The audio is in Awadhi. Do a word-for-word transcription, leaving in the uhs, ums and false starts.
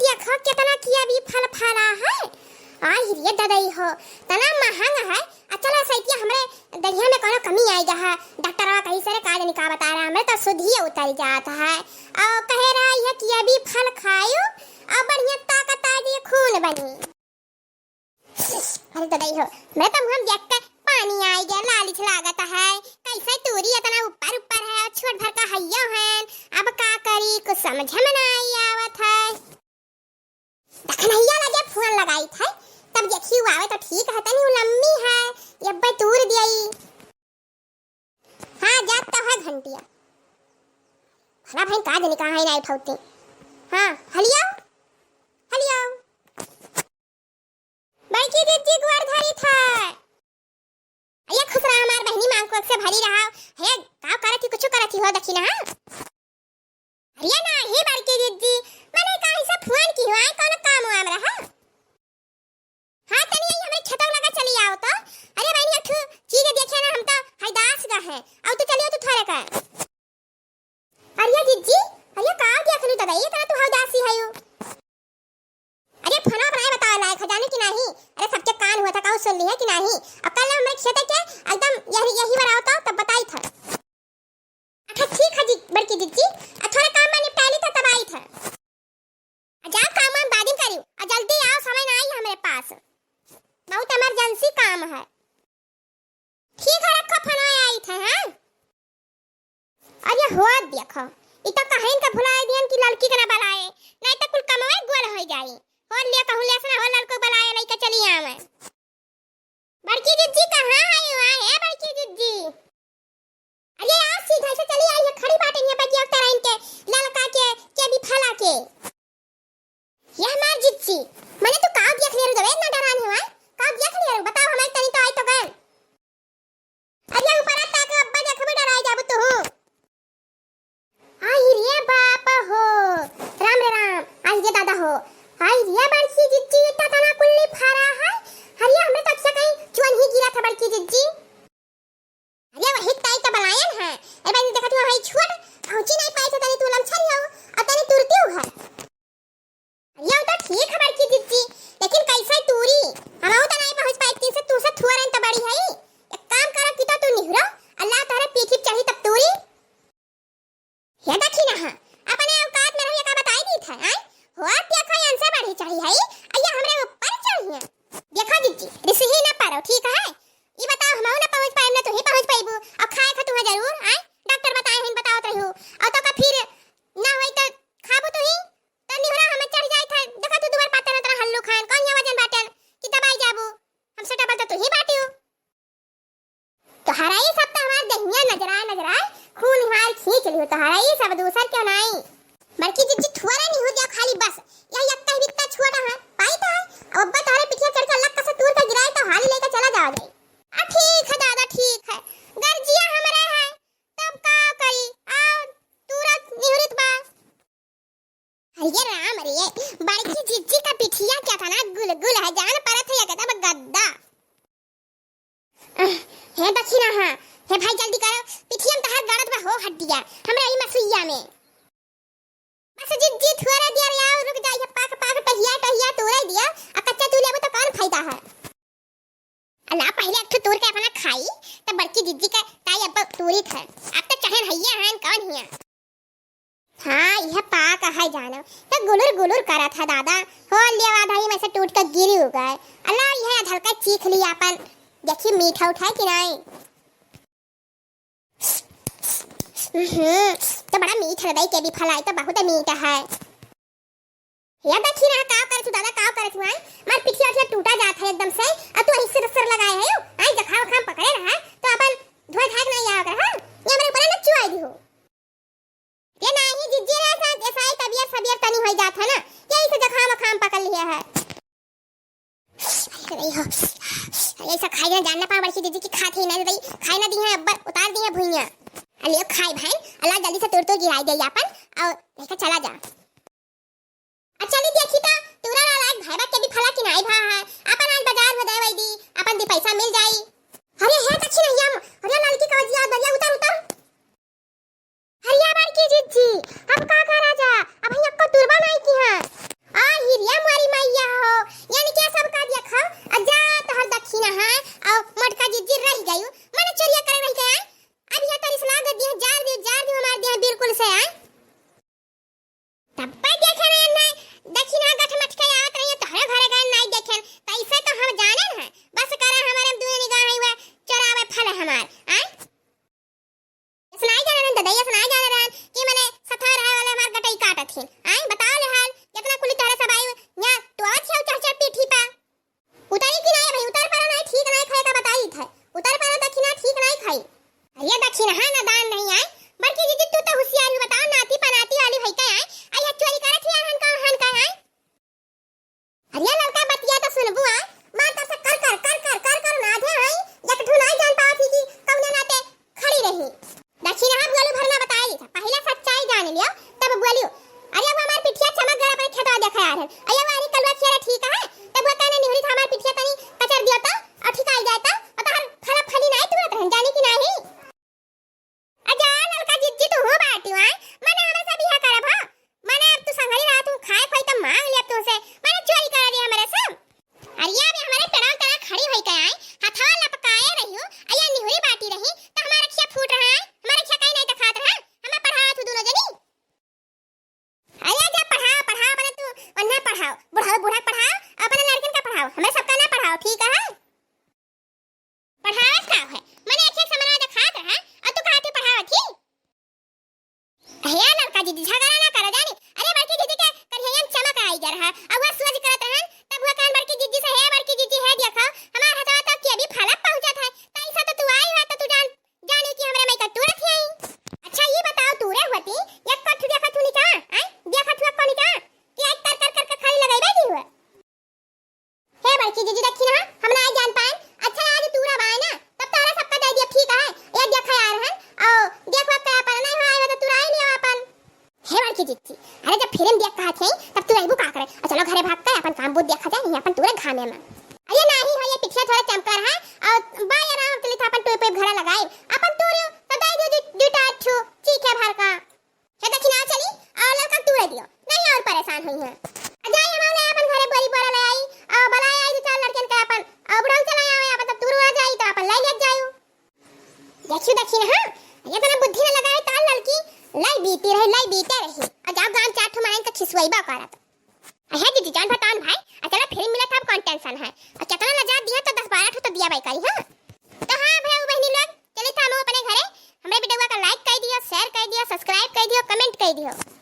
देखो केतना किया भी फल फरा है। आहि रे ददई हो, तना महंग है। आ चला सैतिया हमरे दहिया में कोनो कमी आइ गा है। डॉक्टरवा कहिस रे का जानी का बताए रहा, हमरे तो सुधिये उतरि जात है। अउ कहे रहा यह किया भी फल खायु अउ बढ़िया ताकत आइ जाई, खून बनी। अरे ददई हो, मैं तो मुँह देख के पानी आइ गा, लालिच लागत है। कैसे तूरी इतना ऊपर ऊपर है, छोट भर का हइयो है, अब का करी, कुछ समझ में नाहीं आवत है। दखनहिया लगे फोन लगाइत है, तब देखी उ आवे तो ठीक है, तनी उ लम्मी है, ये अब्बे तूर दियई। हाँ, जात तो है घंटिया। भला भाई का जानी कहाँ है ना उठौती। हाँ, हलियो, हलियो। बड़की जिज्जी गोर धरी था। अरे खुश रहा हमार बहिनी, मांग कोख से भरी रहा। हे, का करत ही, कुछ करत ही हो दखिना, हाँ? अरे नाहीं बड़की जिज्जी, मने काहे से फोन किहो, आए कौन काम वाम रहा? हाँ, तनी आई हमरे खेतवा लगा चली आओ तो। अरे बहिनी, एक ठो चीज देखे ना, हम तो हई दास गा है। आओ तो चलियो तो थोड़े का। अरे जिज्जी, अरे का देखलू दादा, ये तरह तू हई दासी है यू। अरे फोनवा पर आए बतावे लायक है, जाने कि नाहीं? अरे सबके कान हुआ था, कहूँ सुन ली है कि नाहीं? अब कल हमरे खेते के एकदम यही, यही बार आओ तो तब बताई था। अच्छा ठीक है जी, बड़की जिज्जी, आ थोड़ा काम में निपटा ली था तब आई था। आ जा काम वाम बाद में करियो, आ जल्दी आओ, समय ना आई हमरे पास, बहुत इमरजेंसी काम है। ठीक है, रखो, फोन आई था, हाँ? अरे हो देखो, ई तो कहिन का भुलाए दियन कि लड़की के ना बुलाए, नहीं तो कुल कमवे गोल हो जाई। हो ले कहूँ ले सुना, हो लड़को बुलाए, लइका चली आवे। बड़की जिज्जी कहाँ है? वहाँ है बड़की जिज्जी। अरे आज सीधा से चली आई है, खड़ी बाटे यहाँ पे गिया तरह इनके ललका के, के भी फला के। ये हमार जिज्जी, मने तू का देख ले रू जबे इतना डरान हुआ है? का देख ले रू? बताओ हमारे तनी तो आई तो गए। अरे ऊपर आता के अब्बा देखबे डराई जाबू तू। आई रे बाप हो, राम रे राम, आई रे दादा हो, आई रे बड़की जिज्जी, इतना तना कुल्ली फरा है। अरे हमरे तो अच्छा कहीं चुअन ही गिरा था बड़की जिज्जी। अरे वही ताई तो बलायन है। अरे बहन देखत हो, हई छोट पहुंची नहीं पाई थे, तनी तू लमछन हो और तनी तुरती हो है। अरे वो तो ठीक है बड़की जिज्जी, लेकिन कैसे तूरी? हम तो नहीं पहुंच पाई, तीन से तू से थुअरन तो बड़ी है। एक काम करो कि तो तू निहरो, अल्लाह तारे पीठी चढ़ी तब तूरी। हे दखिना, हाँ, अपने औकात में रहिए का बताई दी था, आय? हो आप देखो, इनसे बढ़ी चढ़ी है, अइया हमरे ऊपर चढ़ी है। देखो जिज्जी, रिसही ना पारो, ठीक है? ई बताओ, हम ना पहुँच पाएम ना तू ही पहुँच पाइबू, और खाए खा तू है जरूर, आय? डॉक्टर बताए हैं, बतावत रही हो, और तो का फिर ना होई तो खाबू तू ही, तो निहरा हमें चढ़ जाई था, देखो तू दुबर पाते ना तेरा हल्लू खान, कौन ये वजन बाटन कि दबाई जाबू, हमसे डबल तो तू ही बाटियो। तोहरा ई सब तो हमार दहिया नजराए नजराए खून हमार खींच लियो, तोहरा ई सब दूसर क्यों नाई। बड़की जिज्जी थुअरा नहीं हो गया खाली बस, यह यक्का ही बित्ता छोटा है, पाई तो है। अब अब्बा तोहरे पिठिया चढ़ के लक्का से तूर के गिराए तो हाली लेके चला जाओ जाई। आ ठीक है दादा, ठीक है, गर्जिया हमरे है, तब का करी, आओ तूरा निहुरित बा। अरे राम रे, बड़की जिज्जी का पिठिया क्या था ना गुलगुल है, जान परत है एकदम गद्दा। अह, हे दखिना, हाँ, हे भाई जल्दी करो, पिठिया में तहार गड़त बा हो हड्डिया, हमरा ई मसुइया में। बस जिज्जी थोड़ा देर आओ, रुक जाइए, पाक पाक टहिया टहिया तोड़े दिया, आ कच्चा तू लेबो तो कौन फायदा है? अल्लाह, पहिले एक ठो तूर के अपना खाई, तब बड़की जिज्जी के ताई अब तूरी थे। अब तो चहन हइया हन, कौन हिया? हाँ, यह पाक है जानो, तो गुलुर गुलुर करत है दादा। हो लिया धाई में से टूट के गिरी हो गए। अल्लाह, यह अधल का चीख लिया अपन, देखी मीठा उठाए कि नहीं। हम्म, तो बड़ा मीठ है दाई, के भी फलाई तो बहुत मीठ है। या दखिना, का करत हूँ दादा, का करत हूँ, आय? मार पिठिया उठिया टूटा जात है एकदम से, आ तू ऐसे रस्सर लगाए है, आय? जखा वखा पकड़े रहा, तो अपन धोए धाए के नहीं आया कर, हाँ? ये हमरे ऊपर ना चुआई दी हो। ये नाही जिज्जी रे, ऐसा, ऐसा ही तबियत सबियत तनी हो जात है ना, यही से जखा वखा पकड़ लिया है। अरे हो, अरे ऐसा खाई ना जान ना पा, बड़की जिज्जी की खात ही ना दई, खाई ना दी है, अब्बर उतार दी है भुइया। अलियो खाई भाई, अल्लाह जल्दी से तोड़ तोड़ गिराई दे अपन, और लेकर चला जा। आ चली देखी तो, तूरा ला लायक भाई बात के भी फला कि नाई भा है। अपन आज बाजार में दे वही दी, अपन दी पैसा मिल जाई। अरे हे दक्षिणैया, अरे ललकी कवजिया, दरिया उतर, उतर। अरे बड़की जिज्जी, अब का करा जा? अब ही अक्को तुरबा नाई की है। आ से आए। तब पर देखे ना, ना, दक्षिणा गठ मठ के आवत रही, तोहरे घरे गए नाई देखे, तो ऐसे तो हम जाने न है। बस करा हमारे में दूनो निगाह है, वह चोरावे फल हमार, आए? ऐसे नाई जाने रहन, ददई ऐसे नाई जाने रहन कि मने सथा रहे वाले हमार गटई काटत ही, आए? बताओ ले हाल, कितना कुली तोहरे सब आई, यहाँ तो आवत है चढ़ चढ़ पीठी पा। उतरी कि नाई भाई, उतर पड़ा नाई, ठीक नाई खाए का बताई थे। उतर पड़ा दखिना ठीक नाई खाई। अरे दखिना हाँ ना दान नहीं आए, बड़की जीजी तू तो हुसियारी बताओ, नाती पनाती वाली भई का आए, आई है चोरी करत ही हन का हन का आए। अरे ललका बतिया तो सुनबू आए, मार तो से कर कर कर कर कर कर ना दे आई, एक ठो नाई जान पावत ही कि कौने नाते खड़ी रही। दखिनहा बोली भर ना बताई, पहले सच्चाई जान लियो, तब बोलियो। अरे वो हमार पिठिया चमक गया, अपने खेतवा देखा यार है। अरे वो अरे कलवा खेरा ठीक है, तब वो कहने निहुरी था हमार पिठिया तनी कचर दियो तो, और ठीक आई जाए तो, और तोहर फला फली नाई तुरत रहन, जानी कि नाही? अजा ललका जिज्जी तू हो बाटी वाय, मने हमरे से बिहा करब हो? मने अब तू संघरी रहा, तू खाए खोई त मांग लिया तुमसे, मने चोरी कर रही हमरे से। अरे अबे हमरे पेड़वा तरा खड़ी होई के आई, हथवा लपकाए रही हो, अया निहुरी बाटी रही, त हमार अखिया फूट रहा है, हमार अखिया कहीं नहीं दिखात रहा, हमें पढ़ावा तू दोनों जनी। अरे जा पढ़ाओ, पढ़ाओ, अपने तू, उन्हें पढ़ाओ, बुढ़ाओ, बूढ़ा पढ़ाओ, अपने लड़कन का पढ़ाओ, हमें सबका ना पढ़ाओ, ठीक है? पढ़ावत का है? मने एक एक समनवा दिखात रहा, और तू कहा थी पढ़ावत ही? हे ललका जिज्जी, झगड़ा ना करो जानी। अरे बड़की जिज्जी के करिया में चमक आई जा रहा, अब वो सोच करत रहन, तब वो कहन बड़की जिज्जी से, "हे बड़की जिज्जी, हे देखो, हमार हथवा तो के भी फलक पहुंचत है, त ऐसा तो तू आई हो, तो तू जान, जानी कि हमरे मई का तुरत ही आई।" अच्छा ये बताओ, तुरे होती, एक कठु देखत हूँ नीचा, आय? देखत हुआ कौन नीचा? कि आज कर कर कर कर खाली लगाई बैठी हुआ। हे बड़की जिज्जी, दखिनहा, हम ना जान पाएन। अच्छा, आज तूरा बाय ना, तब तोरा सबका दे दिया, ठीक है? ये देखा यार हन, और देखवा का अपन नहीं हो आए तो तूरा ही लियो अपन। हे बड़की जिज्जी, अरे जब फिल्म देख कहा थे, तब तू रहबू का करे? और चलो घरे भाग कर अपन काम बूत देखा जाए, नहीं अपन तूरे घामे में। अरे नाही हो, ये पिछला थोड़ा चमका रहा, और बाय आराम चली था अपन टूप घरा लगाए, अपन तूरे, तब दे दियो दु-, दुटा ठू, ठीक है भर का। हे दखिना चली, और ललका तूरे दियो, नहीं और परेशान होई है। आ जाई हम ले अपन घरे बोरी बोरा ले आई, और बलाए आई दो चार लड़कन के अपन, और बुढ़ऊ चला आवे अपन, तब तूरो आ जाई तो अपन ले ले जायू। देखियो दखिना, हाँ, ये तना बुद्धि न लगाए ताल ललकी, लाई बीती रही, लाई बीते रही। और जाओ गांव चार ठो मायन का खिसुआई बा करत। अहे दीदी जान भतान भाई, आ चला फिर मिलत है, अब कौन टेंशन है। और कितना लजा दिया तो दस बारह ठो तो दिया भाई करी, हाँ। तो हाँ भैया बहनी लोग, चली था हम अपने घरे, हमरे वीडियो का लाइक कर दियो, शेयर कर दियो, सब्सक्राइब कर दियो, कमेंट कर दियो।